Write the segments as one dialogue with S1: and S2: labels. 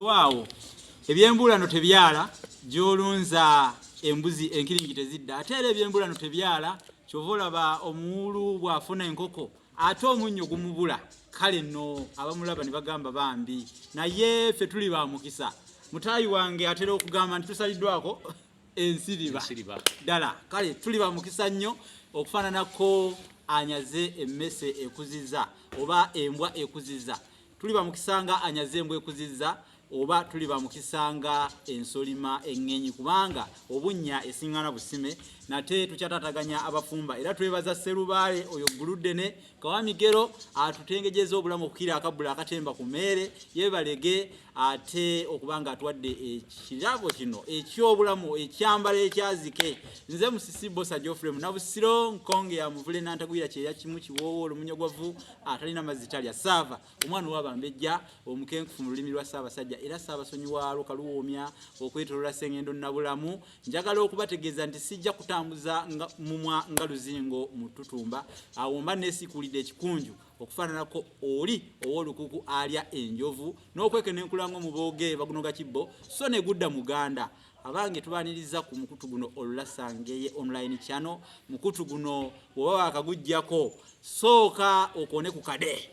S1: Waawo ebyembuulano tebyala gy'olunza embuzi enkiringi tezidda ate era ebyembuulano tebyala kyova olaba omuwulu bw'afuna enkoko ate omunnyo gumubula kale nno abamulaba ne bagamba bambi naye ffe tuli ba mukisa mutaayi wange atera okugamba nti tusaliddwako ensiriba ddala kale tuli ba mukisa nnyo okufaananako anyaze emmese ekuziza oba embwa ekuziza Tuli ba mukisa nga anyaze embwa ekuzizza oba tuli ba mukisa nga ensolima eŋŋenyi kubanga obunnya esiŋŋana busime nate tukyataataganya abafumba era twebaza Sserubaale oyo Gguluddene Kawamigero atutengejeza obulamu okukira akabbula akatemba ku meere yeebalege ate okuba nga atuwadde ekirabo kino eky'obulamu ekyambalo ekyazike nze Musisi Bbosa Geoffrey Munabusiro Nkonge ya Muvule Nantagwira Kyeya Kimu Kiwoowo Olumunye-gwavu atalina mazzi talya saava omwana owabambejja omukenkufu mu lulimi lwa Ssaabasajja era Ssaabasonyi waalwo kaluwoomya okwetolola Ssengendo Nabulamu njagala okubategeeza nti sijja kutambuza mumwa nga luzingo mu ttutumba awo mba neesiikuulidde ekikunju okufaananako oli ow'olukuku alya enjovu n'okwekenenkula ng'omubooge bagunoga kibbo so ne gudda muganda Abange tubaniriza ku mukutu guno Olulasangeye online channel. Mukutu guno bw'oba wakagujjako sooka okoone ku kade,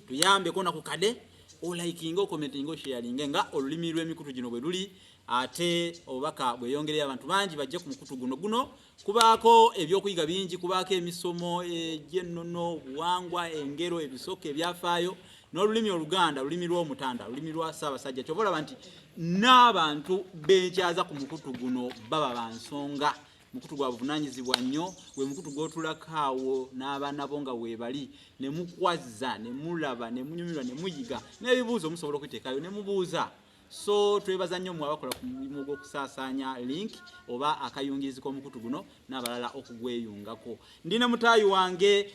S1: tuyambe kona ku kade, olikinge, okomentinge, osharinge nga olulimi lw'emikutu gino bwe luli, ate obubaka bweyongereyo abantu bangi bajje ku mukutu guno. Guno kubaako ebyokuyiga bingi, kubaako emisomo egy'ennono, obuwangwa, engero, ebisoko, ebyafaayo n'olulimi Oluganda, lulimi lw'Omutanda, lulimi lwa Ssaabasajja. Kyova olaba nti n'abantu benkyaza ku mukutu guno baba ba nsonga. Mukutu gwa buvunaanyizibwa nnyo, gwe mukutu gw'otulako awo n'abaana bo nga weebali ne mukwazza ne mulaba ne munyumirwa ne muyiga n'ebibuuzo musobola okubiteekayo ne mubuuza. So twebaza nnyo mwe abakola ku mulimu gw'okusaasaanya link oba akayungirizi k'omukutu guno n'abalala okugweyungako. Ndi ne mutaayi wange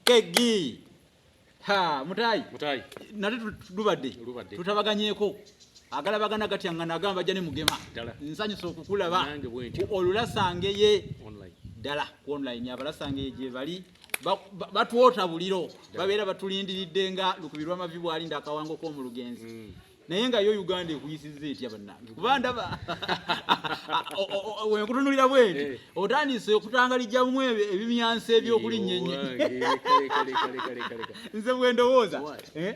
S1: Kegi. Ha, mutaayi.
S2: Mutaayi.
S1: Nate lubadde.
S2: Lubadde.
S1: Tutabaganyeeko. Agalabagana gatya nga nagamba ajja ne mugema.
S2: Ddala.
S1: Nsanyusa okukulaba.
S2: Nange bwentyo.
S1: Ku Olulasangeye.
S2: Online.
S1: Ddala ku online abalasangeye gye bali. Batwota buliro. Babeera batulindiridde nga lukubirwa amavi bw'alinda akawango k'omu lugenzi. Naye nga yo Uganda ekuyisizza etya bannange? Kuba ndaba wenkutunulira bwenti
S2: eh.
S1: otandise okutangalijjamu ebimyanso ebyokulinnya ennyo. Nze bwe ndowooza. Eh?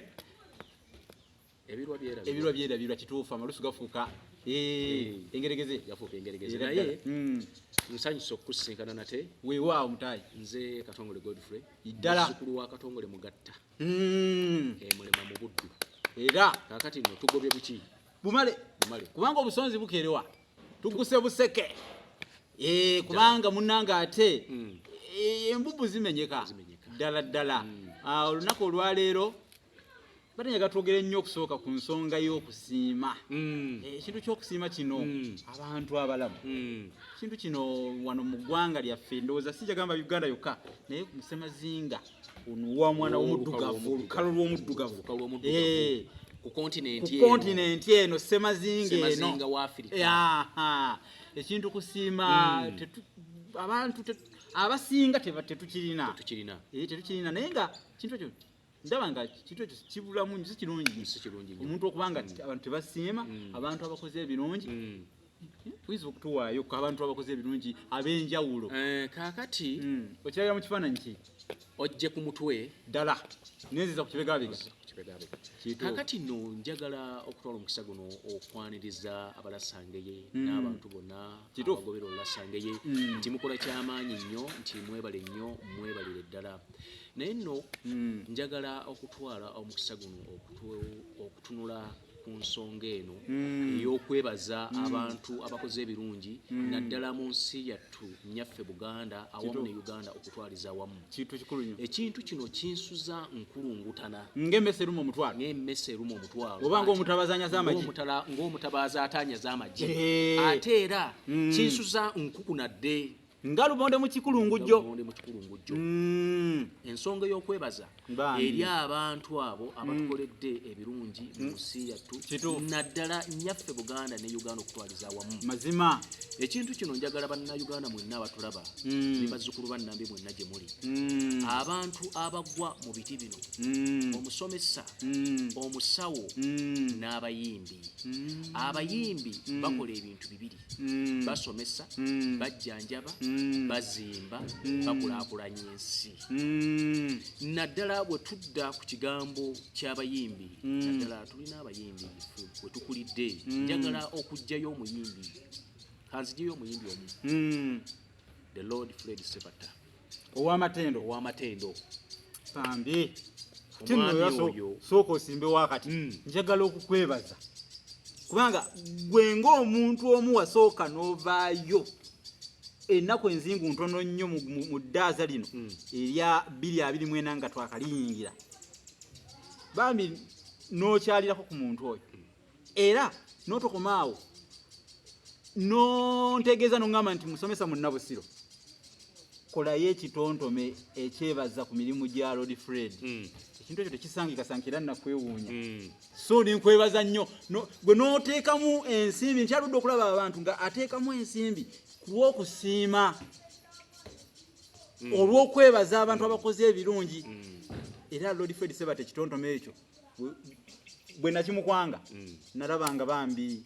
S2: Ebirwa
S1: byerabirwa kituufu, amalusu gafuuka eh, engeregeze.
S2: Gafuuka engeregeze. Naye nsanyusa okukusisinkana nate.
S1: Weewaawo mutaayi.
S2: Nze Katongole Godfrey.
S1: Ddala.
S2: Muzzukulu wa Katongole Mugatta. Emulema mu Buddu.
S1: Era
S2: kaakati nno tugobye buki?
S1: Bumale.
S2: Bumale.
S1: Kubanga obusonzi bukeerewa. Tuguse buseke. Kubanga munnange ate embubu zimenyeka. Ddala ddala. Olunaku olwaleero bate njagala twogere nnyo okusooka ku nsonga y'okusiima. Ekintu ky'okusiima kino abantu abalamu. Ekintu kino wano mu ggwanga lyaffe ndowooza sijja gamba Uganda yokka naye ku Ssemazinga ono wa mwana w'omuddugavu, olukalo lw'omuddugavu.
S2: Ku kontinenti
S1: eno. Ku kontinenti eno Ssemazinga eno.
S2: Ssemazinga wa Afrika.
S1: Ekintu kusiima abantu abasinga tetukirina.
S2: Tetukirina.
S1: Tetukirina naye nga kintu ekyo ndaba nga kintu ekyo kibulamu si kirungi.
S2: Si kirungi nnyo.
S1: Omuntu okuba nga abantu tebasiima, abantu abakoze ebirungi. Tuyinza okutuwaayo ku abantu abakoze ebirungi ab'enjawulo.
S2: Kaakati
S1: Okirabira mu kifaananyi ki?
S2: Ojje ku mutwe.
S1: Ddala. Nenziza ku kibegabega.
S2: Ku kibegabega. Kaakati nno njagala okutwala omukisa guno okwaniriza abalasangeye n'abantu bonna abagobera olulasangeye nti mukola kyamaanyi nnyo, nti mwebale nnyo, mwebalire ddala. Naye nno njagala okutwala omukisa guno okutunula ku nsonga eno ey'okwebaza abantu abakoze ebirungi naddala mu nsi yattu nnyaffe Buganda awamu ne Uganda okutwaliza awamu.
S1: Kintu kikulu nnyo.
S2: Ekintu kino kinsuza nkulungutana.
S1: Ng'emmese eruma omutwalo.
S2: Ng'emmese eruma omutwalo.
S1: Oba ng'omutabaazi anyaza amagi.
S2: Ng'omutabaazi atanyaza amagi. Ate era kinsuza nkukunadde.
S1: Nga lumonde mu kikulungujjo.
S2: Lumonde mu kikulungujjo. Ensonga ey'okwebaza eri abantu abo abatukoledde ebirungi mu nsi yattu, naddala nnyaffe Buganda ne Uganda okutwaliza awamu.
S1: Mazima.
S2: Ekintu kino njagala bannayuganda mwenna abatulaba ne bazzukulu bannambi mwenna gye muli, abantu abagwa mu biti bino, omusomesa, omusawo n'abayimbi. Abayimbi bakola ebintu bibiri, basomesa, bajjanjaba, bazimba, bakulaakulanya ensi. Naddala bwe tudda ku kigambo ky'abayimbi, naddala tulina abayimbi bwe tukulidde. Njagala okuggyayo omuyimbi, kanzigyeyo omuyimbi omu, the Lord Fred Sebatta.
S1: Ow'amatendo.
S2: Ow'amatendo.
S1: Bambi. Sooka osimbe wakati. Njagala okukwebaza kubanga gwe ng'omuntu omu wasooka n'ovaayo ennaku enzingu ntono nnyo mu ddaaza lino erya 2024 nga twakaliyingira, bambi n'okyalirako ku muntu oyo, era n'otokomaawo n'ontegeeza n'oŋŋamba nti musomesa munnabusiro, kolayo ekitontome ekyebaza ku mirimu gya Lord Fred. Ekintu ekyo tekisangika era nakwewuunya. So nkwebaza nnyo gwe n'oteekamu ensimbi. Nkyaludde okulaba abantu nga ateekamu ensimbi ku lw'okusiima, olw'okwebaza abantu abakoze ebirungi. Era Lord Fred Sebatta ekitontome ekyo bwe nakimukwanga, nalabanga bambi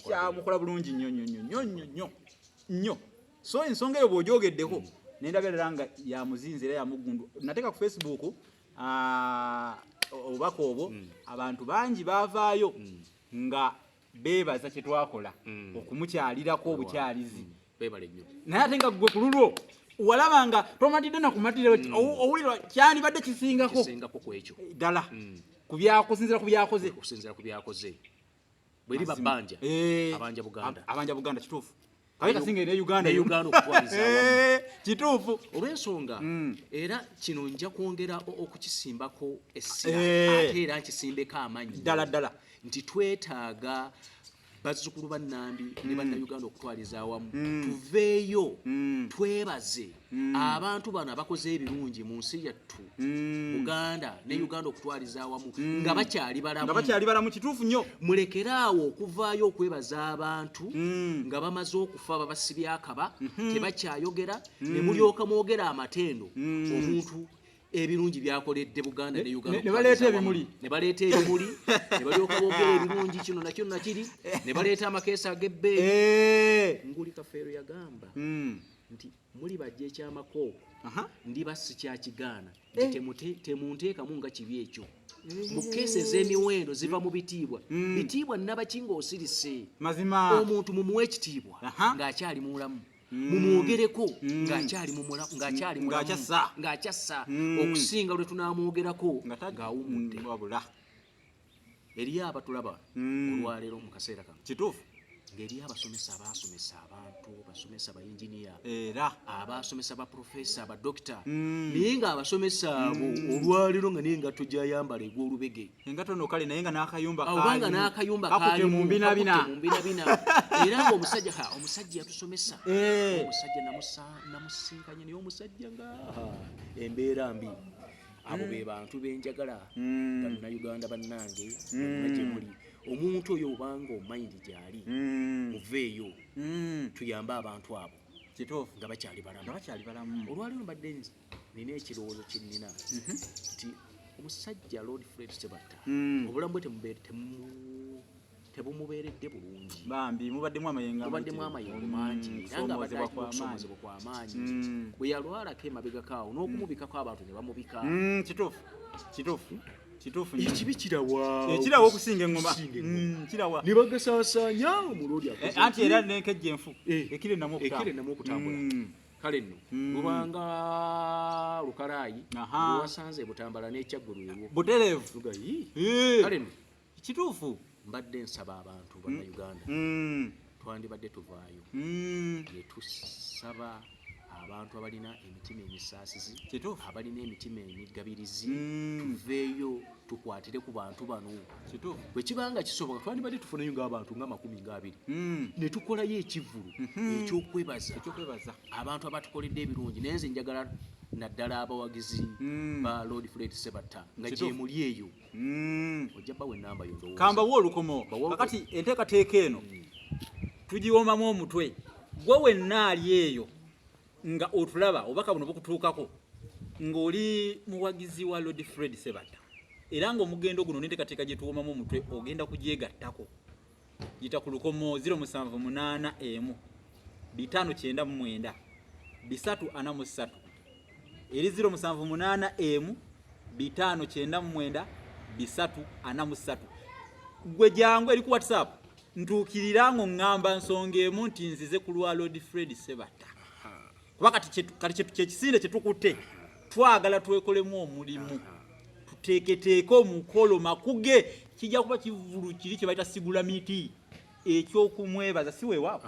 S1: kyamukola bulungi nnyo nnyo nnyo nnyo nnyo nnyo nnyo. So ensonga eyo bw'ogyogeddeko nendabira ddala nga yamuzinze era yamugundu. Nateeka ku Facebook obubaka obwo, abantu bangi baavaayo nga beebaza kye twakola okumukyalirako obukyalizi.
S2: Beebale nnyo.
S1: Naye ate nga gwe ku lulwo walaba nga tomatidde nakumatira, owulira kyandibadde kisingako
S2: kisingako ku ekyo
S1: ddala kusinziira ku byakoze.
S2: Okusinziira ku byakoze. Bwe liba bbanja, abanja Buganda.
S1: Abanja Buganda, kituufu. Kabe kasinga ne Uganda.
S2: Ne Uganda okutwaliza awamu.
S1: Kituufu.
S2: Olw'ensonga era kino nja kwongera okukisimbako essira, ate era nkisimbeko amaanyi
S1: ddala ddala
S2: nti twetaaga bazzukulu bannambi ne bannayuganda okutwaliza awamu tuveeyo twebaze abantu bano abakoze ebirungi mu nsi yattu Buganda ne Uganda okutwaliza awamu nga bakyali balamu.
S1: Nga bakyali balamu, kituufu nnyo.
S2: Mulekere awo okuvaayo okwebaza abantu nga bamaze okufa, babasibye akaba, tebakyayogera, ne mulyoka mwogera amatendo omuntu ebirungi byakoledde Buganda ne Uganda.
S1: Ne baleeta ebimuli.
S2: Ne baleeta ebimuli, ne balyoka boogera ebirungi kino nakyo nakiri, ne baleeta amakeesa ag'ebbeeyi. Nguli Kafeero yagamba nti muli bajja ekyamakooko, ndiba sikyakigaana nti temunteekamu nga kibi ekyo. Mu keesi ez'emiwendo ziva mu bitiibwa. Bitiibwa nabaki ng'osirise?
S1: Mazima.
S2: Omuntu mumuwe ekitiibwa ng'akyali mulamu, mumwogereko ng'akyali ng'akyali mulamu,
S1: Ng'akyassa.
S2: ng'akyassa, okusinga lwe tunaamwogerako ng'awummudde.
S1: Wabula.
S2: Eriyo abatulaba olwaleero mu kaseera kano, ng'eriyo abasomesa abaasomesa abantu, basomesa bayinginiya,
S1: era
S2: abaasomesa baprofesa, badokita, naye ng'abasomesa abo olwaleero nga naye engatto gy'ayambala egw'olubege.
S1: Engatto no kale, naye nga n'akayumba
S2: obanga
S1: kaalimu.
S2: N'akayumba
S1: kakutte
S2: kaalimu,
S1: mu mbinabina.
S2: Kakutte mu mbinabina. Era ng'omusajja omusajja yatusomesa, omusajja namusinkanye, naye omusajja nga embeera mbi. Abo be bantu benjagala, bannayuganda bannange bonna gye muli. Omuntu oyo obanga omanyi nti gyali, muveeyo tuyambe abantu abo nga bakyali balamu.
S1: Nga bakyali balamu.
S2: Olwaleero mbadde nina ekirowoozo kye nnina nti omusajja Lord Fred Sebatta, obulamu bwe tebumubeeredde bulungi.
S1: Bambi, mubaddemu amayengo.
S2: Mubaddemu amayengo mangi, era nga abadde
S1: Okusomoozebwa
S2: alina
S1: kw'amaanyi.
S2: okusomoozebwa kw'amaanyi. Bwe yalwalako emabegako awo n'okumubikako abantu ne bamubika.
S1: Kituufu, kituufu, kituufu nnyo.
S2: Ekibi kirawa.
S1: Ekirawa okusinga eŋŋoma.
S2: Okusinga eŋŋoma.
S1: Kirawa.
S2: Ne bagasaasaanya omulodi akoze
S1: Anti era n'enkejja enfu ekira ennamu okutambula.
S2: Ekira ennamu okutambula. Kale nno lubanga lukalaayi lwewasanze Butambala n'ekyaggulu erwo
S1: butereevu.
S2: Lugayi. Kale nno mbadde nsaba abantu bannayuganda, twandibadde tuvaayo ne tusaba abantu abalina emitima emisaasizi, abalina emitima emigabirizi, tuveeyo Tukwatire ku bantu bano. Bwe kibanga kisoboka, twandibadde tufunayo ng'abantu nga 20 ne tukolayo ekivvulu ekyokwebaza abantu abatukoledde ebirungi. Naye nze njagala naddala abawagizi ba Lord Fred Sebatta nga gyemuli eyo, ojja bawa enamba yo ndowooza.
S1: Kambawo olukomo. Kakati enteekateeka eno tugiwomamu omutwe. Gwe wenna ali eyo nga otulaba, obubaka buno bukutuukako ng'oli muwagizi wa Lord Fred Sebatta, era ng'omugendo guno n'enteekateeka gye tuwomamu omutwe ogenda kugyegattako, yita ku lukomo 0781 599 343, eri 0781 599 343. Gwe jangu eri ku WhatsApp, ntuukirira ng'oŋŋamba nsonga emu nti nzize ku lwa Lord Fred Sebatta, kuba kati kyekisinde kyetukutte, twagala twekolemu omulimu, tuteeketeeke omukolo makuge. Kijja kuba kivulu kiri kye bayita sigula miti ekyokumwebaza, si weewaawo?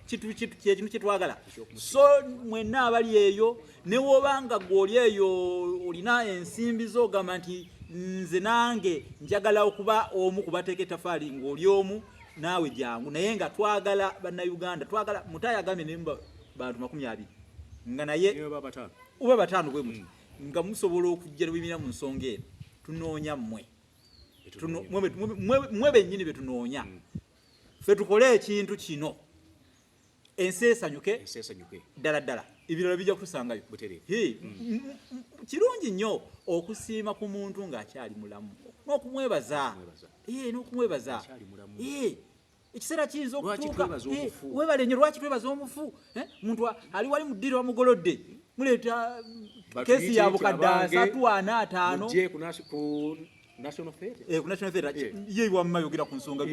S1: Kyekintu kyetwagala. So mwenna abali eyo, newobanga gwoli eyo olina ensimbi zo, ogamba nti nze nange njagala okuba omu kubateeka etafaali, ng'oli omu naawe jangu. Naye nga twagala Bannayuganda, twagala mutaayi agambye nemba bantu 20 nga naye oba 5 bwe muti, nga musobola okujja nebuyimira mu nsonga eno. Tunoonya mmwe, mwe bennyini be tunoonya. Ffe tukole ekintu kino, ensi esanyuke ddala ddala, ebirala bijja kutusangayo. Kirungi nnyo okusiima ku muntu ng'akyali mulamu n'okumwebaza, n'okumwebaza. Ekiseera kiyinza okutuuka. Webale nnyo. Lwaki twebaza omufu? Muntu ali wali mu ddiro bamugolodde, muleeta kesi ya bukadde 3, 4, 5 ku National Theatre. Ye wamma yogera ku nsonga.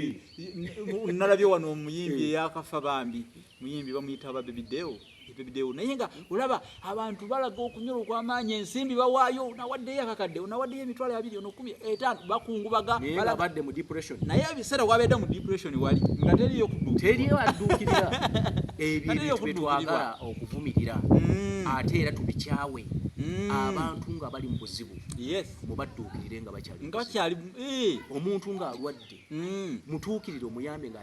S1: Nalabye wano omuyimbi eyakafa bambi, muyimbi bamuyita ba Bebideo, Bebideo, naye nga olaba abantu balaga okunyola okw'amaanyi, ensimbi bawaayo, nawaddeyo akakadde, onawaddeyo 20,000, ono 15, bakungubaga. Naye ebiseera wabedde mu depression wali nga teriyo
S2: teriyo adduukirira. Ebyo ebintu byetwagala okuvumirira, ate era tubikyawe. Abantu nga bali mu buzibu, mubadduukirire nga
S1: bakyali.
S2: Omuntu ng'alwadde, mutuukirire omuyambe, nga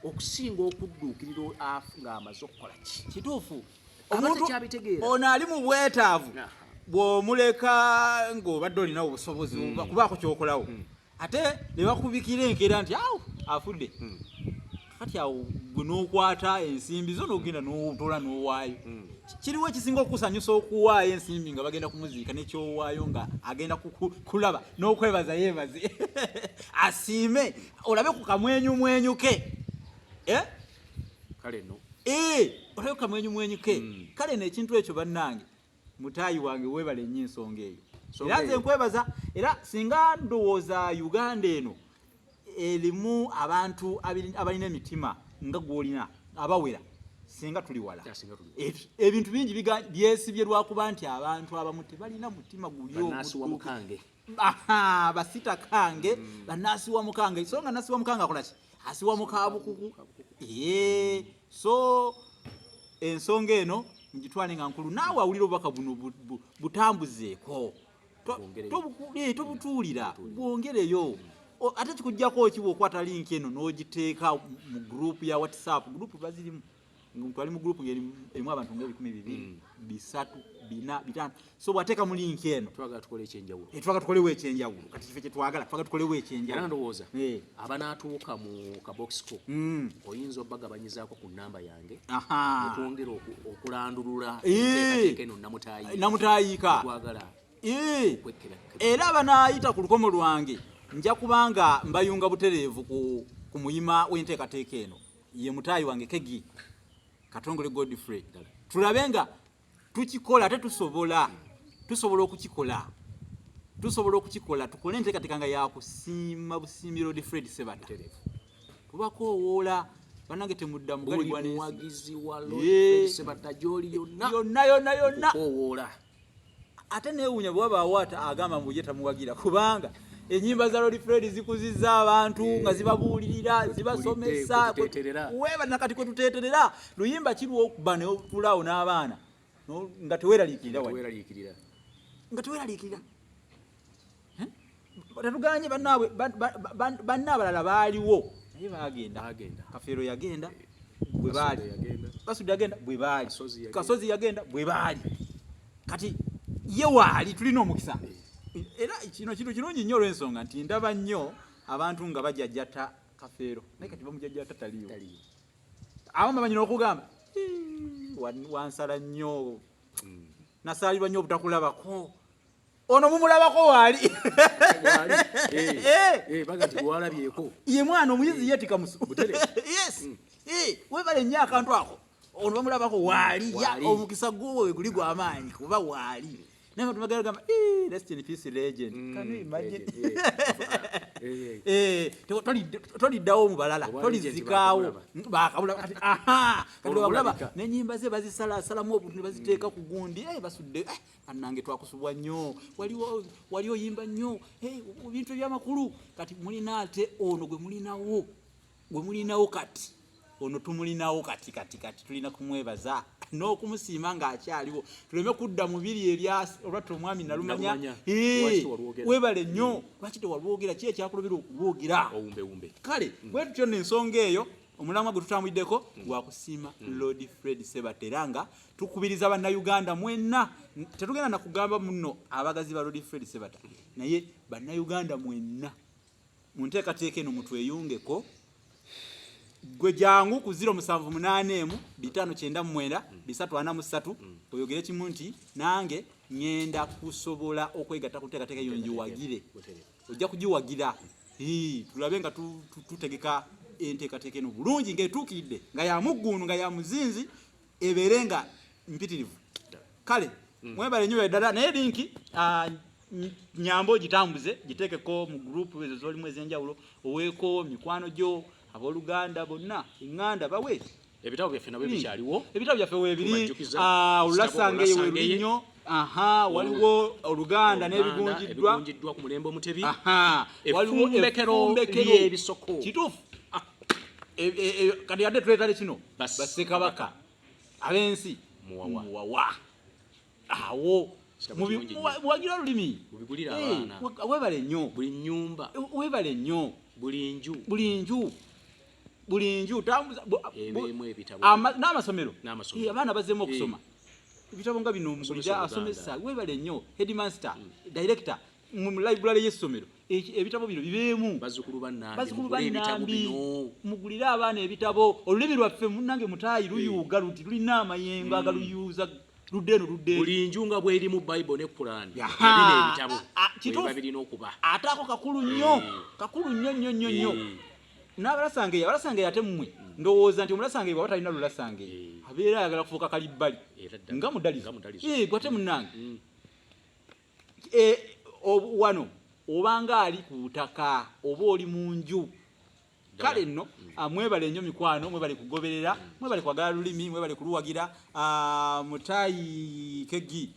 S2: okusinga okudduukirira ng'amaze okukola ki.
S1: Kituufu. Ono ali mu bwetaavu, bw'omuleka ng'obadde olina obusobozi kubaako kyokolawo, ate ne bakubikira enkeera nti awo afudde. Kati awo gwe n'okwata ensimbi zo n'ogenda n'otola n'owaayo. Kiriwo ekisinga okusanyusa okuwaayo ensimbi nga bagenda kumuziika, nekyowaayo nga agenda kulaba n'okwebaza, yeebaze, asiime, olabe ku kamwenyumwenyu ke.
S2: Kale no.
S1: Olabe ku kamwenyumwenyu ke. Kale n'ekintu ekyo, bannange, mutaayi wange weebale nnyo ensonga eyo. Era nze nkwebaza. Era singa ndowooza Uganda eno erimu abantu abalina emitima nga gwolina abawera, singa tuli wala. Ebintu bingi byesibye lwakuba nti abantu abamu tebalina mutima guli basita kange, banasiwa mukange. So nga nasiwa mukange akola ki? Asiwa mukabukuku. So ensonga eno ngitwale nga nkulu. Naawe awulira obubaka buno, butambuzeeko, tobutuulira, bwongereyo. Ate kikujjako ki bw'okwata link eno n'ogiteeka mu group ya WhatsApp? Group bazirimu, twali mu group ng'erimu abantu nga 200, 300, 400, 500. So bw'ateeka mu link eno,
S2: twagala tukole ekyenjawulo.
S1: Twagala tukolewo ekyenjawulo. Kati kife kyetwagala, twagala tukolewo ekyenjawulo.
S2: Era ndowooza abanaatuuka mu kabokisi ko, oyinza obagabanyizaako ku namba yange, netwongera okulandulula enteekateeka eno
S1: namutayiika.
S2: Twagala.
S1: Era abanaayita ku lukomo lwange, nja kubanga mbayunga butereevu ku muyima w'enteekateeka eno, ye mutaayi wange Kegi Katongole Godfrey. Tulabe nga tukikola. Ate tusobola okukikola, tusobola okukikola. Tukole enteekateeka nga yakusiima busiimi Lord Fred Sebatta. Tubakoowoola bannange, temudda
S2: mugali gwa muwagizi wa Lord Fred Sebatta gy'oli yonna,
S1: yonna yonna yonna.
S2: Koowoola.
S1: Ate neewuunya bwe wabaawo ate agamba mbu ye tamuwagira, kubanga enyimba za Lord Fred zikuzizza abantu nga zibabuulirira, zibasomesa. Weeba nakati kwe tuteeterera luyimba kirwokuba netulaawo n'abaana nga teweeraliikirira, nga teweeraliikirira. Tetuganye bannaabwe, banna abalala baaliwo naye baagenda.
S2: Baagenda.
S1: Kafeero yagenda bwe baali.
S2: Basudde yagenda.
S1: Basudde yagenda bwe baali.
S2: Kasozi yagenda.
S1: Kasozi yagenda bwe baali. Kati ye waali, tulina omukisa. Era kino kintu kirungi nnyo olw'ensonga nti ndaba nnyo abantu nga bajajjata Kafeero, naye kati bamujajjata taliiwo.
S2: Taliiwo.
S1: Abamu bamanyi n'okugamba, "Ii, wansala nnyo, nasaalirwa nnyo obutakulabako." Ono mumulabako waali.
S2: Waali.
S1: Eh.
S2: Baga nti walabyeko.
S1: Ye mwana omuyizi yeetika musu.
S2: Butere.
S1: Yes. Webale nnyo akantu ako. Ono bamulabako waali ya
S2: Waali.
S1: omukisa gwo we guli gw'amaanyi kuba waali. Naye abantu bagala gamba, "Eh, rest in peace legend." Can you imagine? Toliddawo mu balala,
S2: Oba
S1: tolizikaawo.
S2: legend.
S1: Bakabula kati, aha, kati
S2: Olwo
S1: bw'olaba
S2: bulabika.
S1: n'ennyimba ze bazisalaasalamu obuntu ne baziteeka ku gundi. Basudde, bannange twakusubwa nnyo, waliwo wali oyimba nnyo, ebintu ebyamakulu. Kati mulina ate ono gwe mulinawo, gwe mulinawo kati ono tumulinawo kati kati kati tulina kumwebaza n'okumusiima ng'akyaliwo, tuleme kudda mu biri ebya olwatta omwami Nalumanya.
S2: Nalumanya. Lwaki tewalwogera?
S1: Webale nnyo, lwaki tewalwogera? Ki ekyakulobera okulwogera?
S2: Owumbewumbe.
S1: Kale bwe tutyo nno ensonga eyo, omulamwa gwe tutambuliddeko gwakusiima Lord Fred Sebatta, era nga tukubiriza Bannayuganda mwenna. Tetugenda nakugamba muno abagazi ba Lord Fred Sebatta, naye Bannayuganda mwenna mu nteekateeka eno mutweyungeko. Gwe jangu ku 0781 599 343, oyogere kimu nti nange ŋŋenda kusobola okwegatta ku nteekateeka eyo ngiwagire. Ojja kugiwagira. Hii, tulabe nga tutegeka enteekateeka eno bulungi ng'etuukiridde, nga ya muggundu, nga ya muzinzi, ebeere nga mpitirivu. Kale mwebale nnyo ddala, naye link nyamba ogitambuze, giteekeko mu group ezo z'olimu ez'enjawulo, oweeko mikwano gyo, abooluganda bonna, eŋŋanda bawe.
S2: Ebitabo byaffe nabyo bikyaliwo.
S1: Ebitabo byaffe weebiri.
S2: Tubajjukiza.
S1: Olulasangeye
S2: Ekitabo
S1: weeruli
S2: Olulasangeye.
S1: nnyo. Aha, waliwo Oluganda n'ebigunjiddwa.
S2: Ebigunjiddwa ku mulembe Omutebi.
S1: Aha, waliwo
S2: Effumbekero
S1: effumbekero
S2: ly'ebisoko.
S1: Kituufu. Kati ate tuleetale kino, Bassekabaka ab'ensi
S2: Muwawa.
S1: Muwawa awo.
S2: Kitabo kirungi nnyo.
S1: Muwagira olulimi.
S2: Mubigulire abaana.
S1: Webale nnyo.
S2: Buli nnyumba.
S1: Webale nnyo.
S2: Buli nju.
S1: Buli nju, buli nju tambuza
S2: Ebeemu ebitabo.
S1: N'amasomero.
S2: N'amasomero.
S1: Abaana bazzeemu okusoma, ebitabo nga bino mugulire
S2: Asomesa
S1: asomesa.
S2: Oluganda.
S1: Webale nnyo headmaster, director mu library y'essomero. Ebitabo bino bibeemu.
S2: Bazzukulu bannambi,
S1: Bazzukulu
S2: mugule ebitabo
S1: bannambi,
S2: bino.
S1: Mugulire abaana ebitabo. Olulimi lwaffe munnange mutaayi luyuuga luti, lulina amayengo agaluyuuza, ludde eno ludde eno.
S2: Buli nju nga bwerimu Bayibuli ne Kulaani,
S1: Yaha.
S2: bino ebitabo
S1: Kituufu.
S2: bwe birina okuba.
S1: Ate ako kakulu nnyo, kakulu nnyo nnyo nnyo nnyo. N'abalasangeyo, abalasangeyo ate mmwe ndowooza nti omulasangeyo bw'aba talina lulasangeyo abeera ayagala kufuuka kalibbali
S2: Era ddala.
S1: nga mudalizo.
S2: Nga mudalizo.
S1: Gwe ate munnange, wano obanga ali ku butaka oba oli mu nju. Kale nno, mwebale nnyo mikwano, mwebale kugoberera, mwebale kwagala lulimi, mwebale kuluwagira. Mutayi Kegi,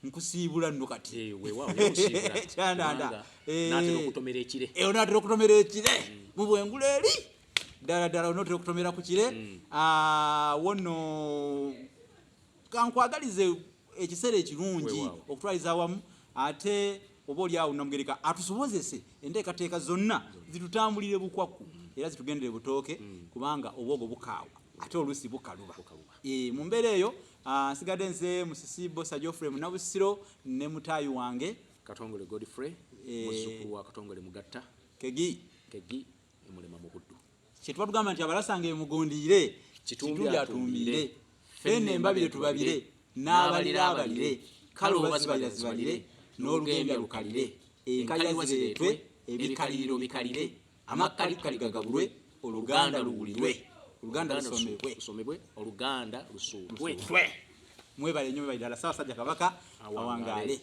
S1: nkusiibula nno kati.
S2: Weewaawo, nkusiibula.
S1: Kyandanda.
S2: Kubanga naatera okutomera ekire.
S1: Onaatera okutomera ekire mu bwengula eri ddala ddala, onaatera okutomera ku kire. Wonno kankwagalize ekiseera ekirungi
S2: Weewaawo.
S1: okutwaliza awamu, ate oba oli awo Namugereka atusobozese enteekateeka zonna zitutambulire bukwakku era zitugendere butooke, kubanga obwogo bukaawa ate oluusi bukaluba. Mu mbeera eyo, nsigadde nze Musisi Bosa Geoffrey Munabusiro ne mutaayi wange
S2: Katongole Godfrey, muzzukulu wa Katongole Mugatta.
S1: Kegi.
S2: Kegi emulema mu Buddu.
S1: Kyetuba tugamba nti abalasanga emugundiire.
S2: Kitumbi
S1: Kitumbi
S2: atumbiire.
S1: atumbiire, fenne embabire tubabire, n'abalira abalire, kale oba zibalira zibalire, n'olugembya lukalire, enkalira zireetwe, ebikaliriro bikalire, amakkalikali gagabulwe, Oluganda luwulirwe, Oluganda lusomebwe.
S2: Lusomebwe, Oluganda lusuutwe.
S1: Mwebale nnyo, mwebale ddala. Ssaabasajja Kabaka
S2: Awangaale.
S1: awangaale.